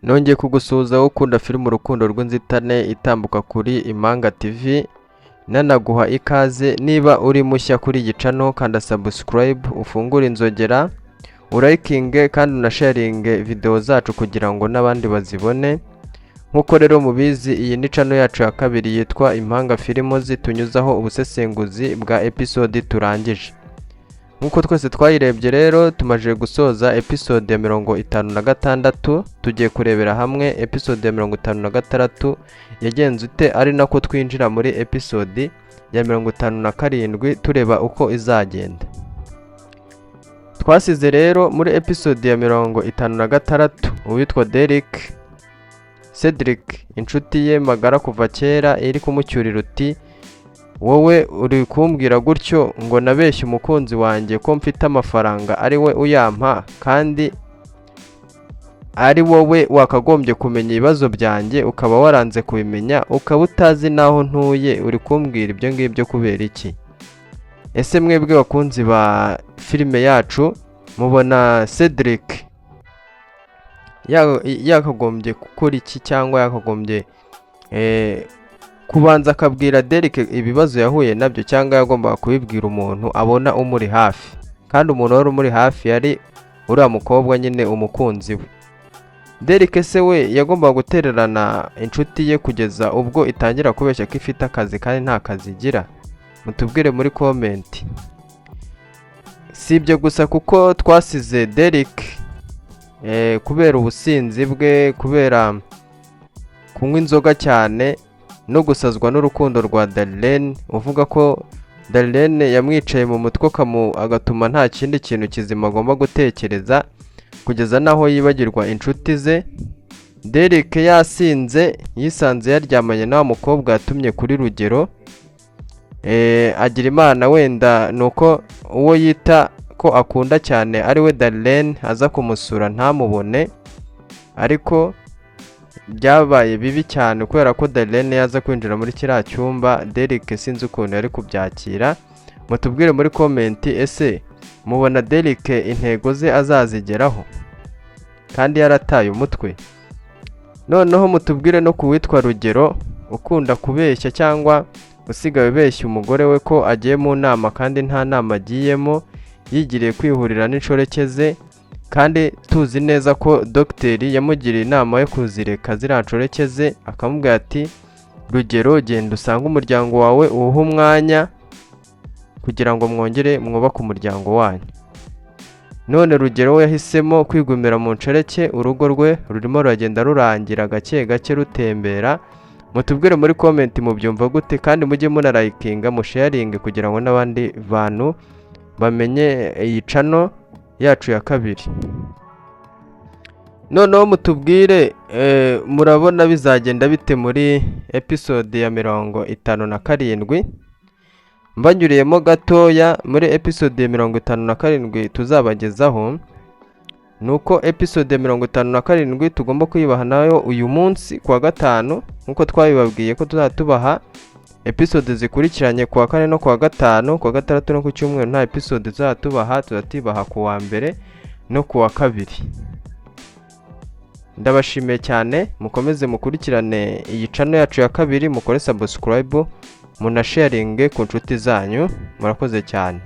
Nongeye kugusuhuza wowe ukunda filime Urukundo rw'Inzitane itambuka kuri Impanga TV, nanaguha ikaze. Niba uri mushya kuri iyi channel, kanda subscribe, ufungure inzogera, urayikinge kandi unasharinge video zacu kugira ngo n'abandi bazibone. Nk'uko rero mubizi, iyi ni channel yacu ya kabiri yitwa Impanga Films, tunyuzaho ubusesenguzi bwa episode turangije. Nk'uko twese twayirebye rero, tumaze gusoza episode ya 56. Tugiye kurebera hamwe episode ya 56 yagenze ute, ari nako twinjira muri episode ya 57 tureba uko izagenda. Twasize rero muri episode ya 56 uwitwa Derek, Cedric, inshuti ye magara kuva kera, iri kumucyurira uti: "Wowe uri kumbwira gutyo ngo nabeshye umukunzi wanjye ko mfite amafaranga ari we uyampa, kandi ari wowe wakagombye kumenya ibibazo byanjye, ukaba waranze kubimenya, ukaba utazi n'aho ntuye, uri kumbwira ibyo ngibyo kubera iki?" Ese mwebwe bakunzi ba filime yacu, mubona Cedric yakagombye gukora iki, cyangwa yakagombye kubanza akabwira Derek ibibazo yahuye nabyo, cyangwa yagombaga kubibwira umuntu abona umuri hafi? Kandi umuntu wari umuri hafi yari uriya mukobwa nyine, umukunzi we Derek. Se we yagombaga gutererana inshuti ye kugeza ubwo itangira kubeshya ko ifite akazi kandi nta kazi igira? Mutubwire muri comment. Si ibyo gusa, kuko twasize Derek kubera ubusinzi bwe, kubera kunywa inzoga cyane no gusazwa n'urukundo rwa Darlene, uvuga ko Darlene yamwicaye mu mutwe agatuma nta kindi kintu kizima agomba gutekereza, kugeza n'aho yibagirwa inshuti ze. Derek yasinze, yisanze yaryamanye na wa mukobwa yatumye kuri Rugero. Agira Imana wenda ni uko uwo yita ko akunda cyane, ari we Darlene, aza kumusura ntamubone, ariko byabaye bibi cyane kubera ko Darlene yaza kwinjira muri kiriya cyumba, Derek sinzi ukuntu yari kubyakira. Mutubwire muri comment, ese mubona Derek intego ze azazigeraho kandi yarataye umutwe? Noneho mutubwire no ku witwa Rugero ukunda kubeshya, cyangwa usigaye ubeshya umugore we ko agiye mu nama kandi nta nama agiyemo, yigiriye kwihurira n'inshoreke ze, kandi tuzi neza ko dogiteri yamugiriye inama yo kuzireka ziriya nshoreke ze, akamubwira ati: "Rugero, genda usange umuryango wawe, uwuhe umwanya kugira ngo mwongere mwubake umuryango wanyu." None Rugero we yahisemo kwigumira mu nshoreke, urugo rwe rurimo ruragenda rurangira gake gake, rutembera. Mutubwire muri comment, mubyumva gute? Kandi mujye munarayikinga, musharinge kugira ngo n'abandi bantu bamenye iyi channel yacu ya kabiri. Noneho mutubwire, murabona bizagenda bite muri episode ya 57? Mbanyuriyemo gatoya muri episode ya 57 tuzabagezaho, ni uko episode ya 57 tugomba kuyibaha nayo uyu munsi kuwa gatanu, nk'uko twabibabwiye ko tuzajya tubaha episode zikurikiranye kuwa kane no kuwa gatanu. Kuwa gatandatu no ku cyumweru nta episode tuzajya tubaha, tuzajya tuyibaha ku wa mbere no ku wa kabiri. Ndabashimiye cyane, mukomeze mukurikirane iyi channel yacu ya kabiri, mukore subscribe, munasharinge ku nshuti zanyu. Murakoze cyane.